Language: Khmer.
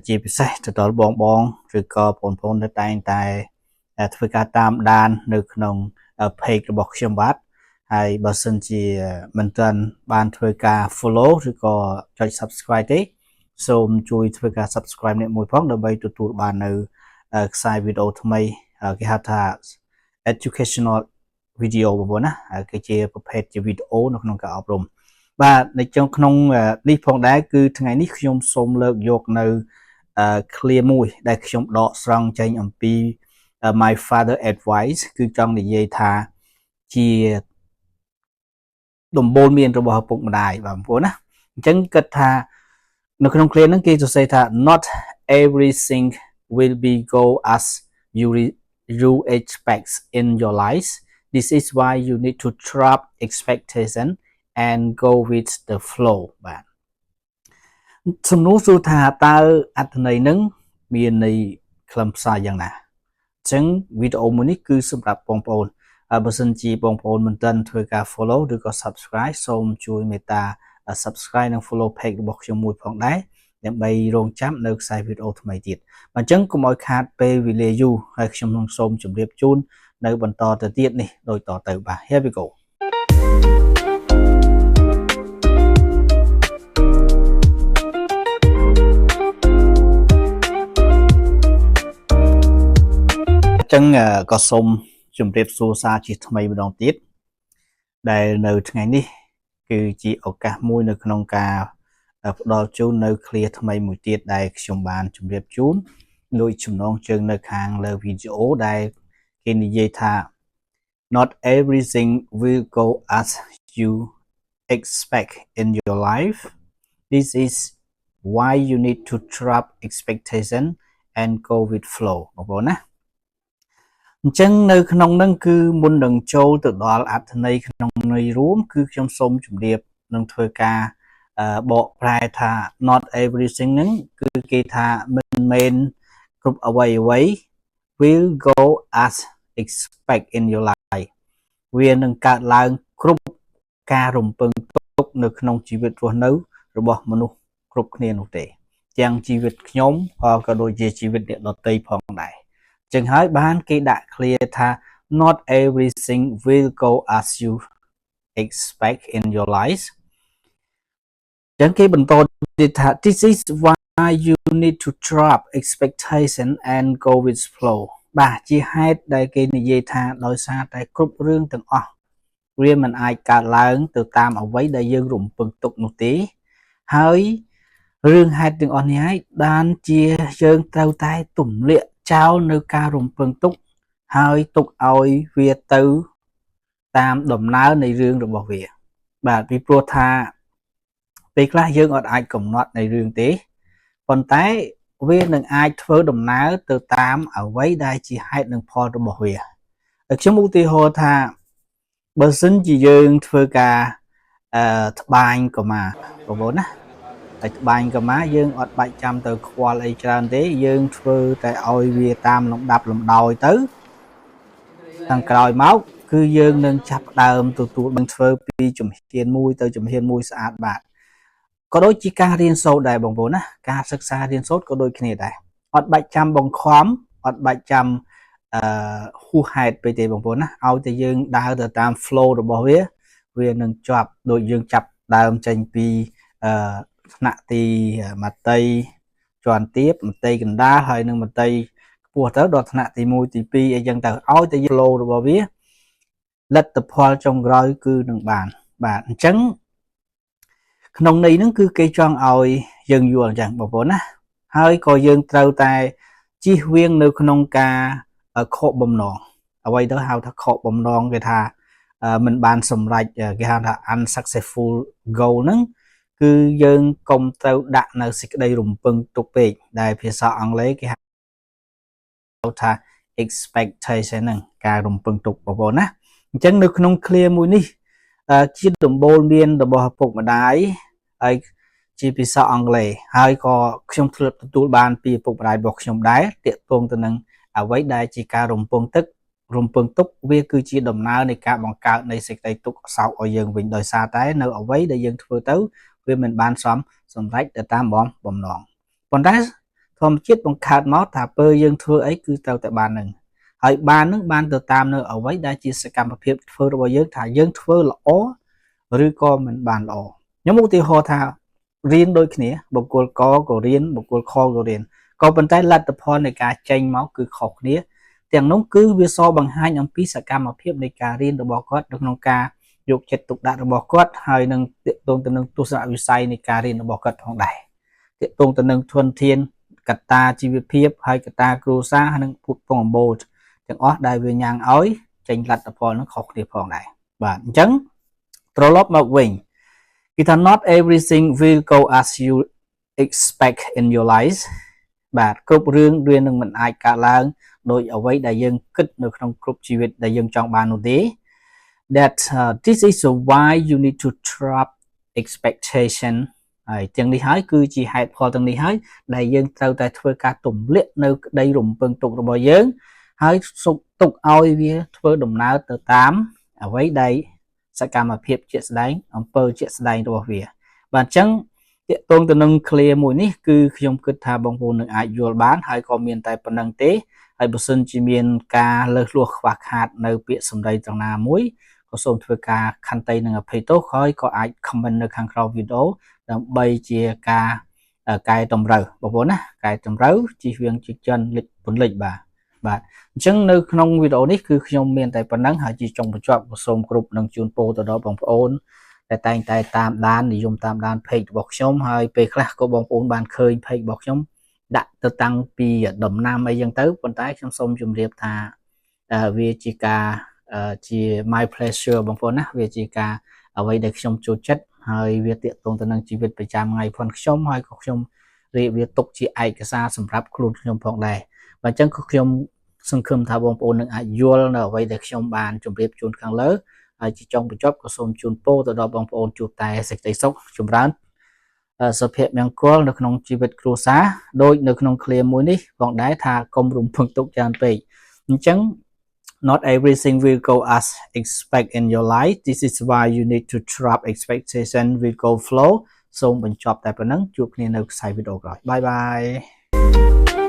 ជាពិសេសទៅដល់បងបងឬក៏បងប្អូននៅតែងតែធ្វើការតាមដាននៅក្នុង page របស់ខ្ញុំបាទហើយបើសិនជាមិនទាន់បានធ្វើការ follow ឬក៏ចុច subscribe ទេសូមជួយធ្វើការ subscribe អ្នកមួយផងដើម្បីទទួលបាននៅខ្សែវីដេអូថ្មីគេហៅថា educational video បងប្អូនណាគឺជាប្រភេទជាវីដេអូនៅក្នុងការអប់រំបាទនៅក្នុងនេះផងដែរគឺថ្ងៃនេះខ្ញុំសូមលើកយកនៅ ឃ្លាមួយដែលខ្ញុំដកស្រង់ចេញអំពី my father advice គឺចង់និយាយថាជាដំបូន្មានរបស់ឪពុកម្ដាយបាទបងប្អូនណាអញ្ចឹងគិតថានៅក្នុងឃ្លាហ្នឹងគេសរសេរថា not everything will be go as you expect in your life. This is why you need to drop expectation and go with the flow. បាទសំណួរសួរថាតើអត្ថន័យនឹងមានន័យខ្លឹមសារយ៉ាងណាអញ្ចឹងវីដេអូមួយនេះគឺសម្រាប់បងប្អូនហើយបើសិនជាបងប្អូនមិនទាន់ធ្វើការ follow ឬក៏ subscribe សូមជួយមេត្តា subscribe និង follow page របស់ខ្ញុំមួយផងដែរដើម្បីរងចាំនៅខ្សែវីដេអូថ្មីទៀតអញ្ចឹងកុំឲ្យខាតពេលវេលាយូរហើយខ្ញុំនឹងសូមជម្រាបជូននៅបន្តទៅទៀតនេះដូចតទៅបាទ Here we go. ចឹងក៏សូមជម្រាបសួរសារជាថ្មីម្ដងទៀតដែលនៅថ្ងៃនេះគឺជាឱកាសមួយនៅក្នុងការផ្ដល់ជូននៅឃ្លាថ្មីមួយទៀតដែលខ្ញុំបានជម្រាបជូនដោយចំណងជើងនៅខាងលើវីដេអូដែលគេនិយាយថា not everything will go as you expect in your life. This is why you need to drop expectation and go with flow. បងប្អូនណាអញ្ចឹងនៅក្នុងនឹងគឺមុននឹងចូលទៅដល់អត្ថន័យក្នុងន័យរួមគឺខ្ញុំសូមជម្រាបនឹងធ្វើការបកប្រែថា not everything ហ្នឹងគឺគេថាមិនមែនគ្រប់អ្វីអ្វី will go as expect in your life វានឹងកើតឡើងគ្រប់ការរំពឹងទុកនៅក្នុងជីវិតរស់នៅរបស់មនុស្សគ្រប់គ្នានោះទេទាំងជីវិតខ្ញុំក៏ដូចជាជីវិតអ្នកដទៃផងដែរចឹងហើយបានគេដាក់ឃ្លាថា not everything will go as you expect in your life. ចឹងគេបន្តទៀតថា this is why you need to drop expectation and go with flow. បាទជាហេតុដែលគេនិយាយថាដោយសារតែគ្រប់រឿងទាំងអស់វាមិនអាចកើតឡើងទៅតាមអ្វីដែលយើងរំពឹងទុកនោះទេហើយរឿងហេតុទាំងអស់នេះហើយបានជាយើងត្រូវតែទម្លាក់ចោលនៅការរំពឹងទុកហើយទុកឲ្យវាទៅតាមដំណើរនៃរឿងរបស់វាបាទពីព្រោះថាពេលខ្លះយើងអត់អាចកំណត់នៃរឿងទេប៉ុន្តែវានឹងអាចធ្វើដំណើរទៅតាមអ្វីដែលជាហេតុនិងផលរបស់វាហើយខ្ញុំឧទាហរណ៍ថាបើសិនជាយើងធ្វើការអឺត្បាញកម៉ាបងប្អូនណាហើយត្បាញកម៉ាយើងអត់បាច់ចាំទៅខ្វល់អីច្រើនទេយើងធ្វើតែឲ្យវាតាមលំដាប់លំដោយទៅខាងក្រោយមកគឺយើងនឹងចាប់ដើមទទួលនឹងធ្វើពីជំហានមួយទៅជំហានមួយស្អាតបាទក៏ដូចជាការរៀនសូត្រដែរបងប្អូនណាការសិក្សារៀនសូត្រក៏ដូចគ្នាដែរអត់បាច់ចាំបង្ខំអត់បាច់ចាំអឺហួសហេតុពេកទេបងប្អូនណាឲ្យតែយើងដើរទៅតាម flow របស់វាវានឹងជាប់ដូចយើងចាប់ដើមចេញពីអឺថ្នាក់ទីមត្តេយ្យជាន់ទាបមត្តេយ្យកណ្ដាលហើយនិងមត្តេយ្យខ្ពស់ទៅដល់ថ្នាក់ទី1ទី2អីចឹងទៅឲ្យតែ flow របស់វាលទ្ធផលចុងក្រោយគឺនឹងបានបាទអញ្ចឹងក្នុងន័យហ្នឹងគឺគេចង់ឲ្យយើងយល់អញ្ចឹងបងប្អូនណាហើយក៏យើងត្រូវតែជៀសវាងនៅក្នុងការខកបំណងអ្វីទៅហៅថាខកបំណងគេថាមិនបានសម្រេចគេហៅថា unsuccessful goal ហ្នឹងគឺយើងកុំត្រូវដាក់នៅសេចក្តីរំពឹងទុកពេកដែលភាសាអង់គ្លេសគេហៅថា expectation ហ្នឹងការរំពឹងទុកបងប្អូនណាអញ្ចឹងនៅក្នុងឃ្លាមួយនេះជាដំបូលមានរបស់ឪពុកម្ដាយហើយជាភាសាអង់គ្លេសហើយក៏ខ្ញុំធ្លាប់ទទួលបានពីឪពុកម្ដាយរបស់ខ្ញុំដែរទាក់ទងទៅនឹងអ្វីដែលជាការរំពឹងទឹករំពឹងទុកវាគឺជាដំណើរនៃការបង្កើតនៃសេចក្តីទុក្ខសោកឲ្យយើងវិញដោយសារតែនៅអ្វីដែលយើងធ្វើទៅវាមិនបានសមសម្រេចទៅតាមបំណងប៉ុន្តែ ម្មជាតិបង្កើតមកថាពេលយើងធ្វើអីគឺត្រូវតែបាននឹងហើយបាននឹងបានទៅតាមនៅអ្វីដែលជាសកម្មភាពធ្វើរបស់យើងថាយើងធ្វើល្អឬក៏មិនបានល្អខ្ញុំឧទាហរណ៍ថារៀនដូចគ្នាបុគ្គលកក៏រៀនបុគ្គលខក៏រៀនក៏ប៉ុន្តែលទ្ធផលនៃការចេញមកគឺខុសគ្នាទាំងនោះគឺវាសបង្ហាញអំពីសកម្មភាពនៃការរៀនរបស់គាត់នៅក្នុងការយកចិត្តទុកដាក់របស់គាត់ហើយនឹងទាក់ទងទៅនឹងទស្សនវិស័យនៃការរៀនរបស់គាត់ផងដែរទាក់ទងទៅនឹងធនធានកត្តាជីវភាពហើយកត្តាគ្រួសារហើយនិងពុតពងអំបូរទាំងអស់ដែលវាញ៉ាំងឲ្យចេញលទ្ធផលនឹងខុសគ្នាផងដែរបាទអញ្ចឹងត្រឡប់មកវិញគេថា not everything will go as you expect in your life បាទគ្រប់រឿងវានឹងមិនអាចកើតឡើងដោយអ្វីដែលយើងគិតនៅក្នុងគ្រប់ជីវិតដែលយើងចង់បាននោះទេ that this is why you need to drop expectation ហើយទាំងនេះហើយគឺជាហេតុផលទាំងនេះហើយដែលយើងត្រូវតែធ្វើការទម្លាក់នៅក្តីរំពឹងទុករបស់យើង ហើយសុខទុកឲ្យវាធ្វើដំណើរទៅតាមអ្វីដែលសកម្មភាពជាក់ស្ដែងអំពើជាក់ស្ដែងរបស់វាបាទអញ្ចឹងទាក់ទងទៅនឹង ឃ្លាមួយនេះគឺខ្ញុំគិតថាបងប្អូននឹងអាចយល់បានហើយក៏មានតែប៉ុណ្ណឹងទេហើយបើសិនជាមានការលើសលួសខ្វះខាតនៅពាក្យសម្ដីត្រង់ណាមួយក៏សូមធ្វើការខន្តីនិងអភ័យទោសហើយក៏អាច comment នៅខាងក្រោមវីដេអូដើម្បីជាការកែតម្រូវបងប្អូនណាកែតម្រូវជិះវៀងជិះចិនលិចពន្លិចបាទបាទអញ្ចឹងនៅក្នុងវីដេអូនេះគឺខ្ញុំមានតែប៉ុណ្ណឹងហើយជាចុងបញ្ចប់ក៏សូមគ្រប់នឹងជូនពរទៅដល់បងប្អូនដែលតែងតែតាមដាននិយមតាមដាន page របស់ខ្ញុំហើយពេលខ្លះក៏បងប្អូនបានឃើញ page របស់ខ្ញុំដាក់ទៅតាំងពីដំណាំអីចឹងទៅប៉ុន្តែខ្ញុំសូមជម្រាបថាវាជាការជា my pleasure បងប្អូនណាវាជាការអ្វីដែលខ្ញុំចូលចិត្តហើយវាទាក់ទងទៅនឹងជីវិតប្រចាំថ្ងៃផងខ្ញុំហើយក៏ខ្ញុំរៀបវាទុកជាឯកសារសម្រាប់ខ្លួនខ្ញុំផងដែរបាទអញ្ចឹងក៏ខ្ញុំសង្ឃឹមថាបងប្អូននឹងអាចយល់នៅអ្វីដែលខ្ញុំបានជម្រាបជូនខាងលើហើយជាចុងបញ្ចប់ក៏សូមជូនពរទៅដល់បងប្អូនជួបតែសេចក្តីសុខចម្រើនសុភមង្គលនៅក្នុងជីវិតគ្រួសារដូចនៅក្នុងឃ្លាមួយនេះផងដែរថាកុំរំពឹងទុកច្រើនពេកអញ្ចឹង Not everything will go as expect in your life. This is why you need to drop expectation, will go flow. សូមបញ្ចប់តែប៉ុណ្ណឹងជួបគ្នានៅខ្សែវីដេអូក្រោយ bye bye.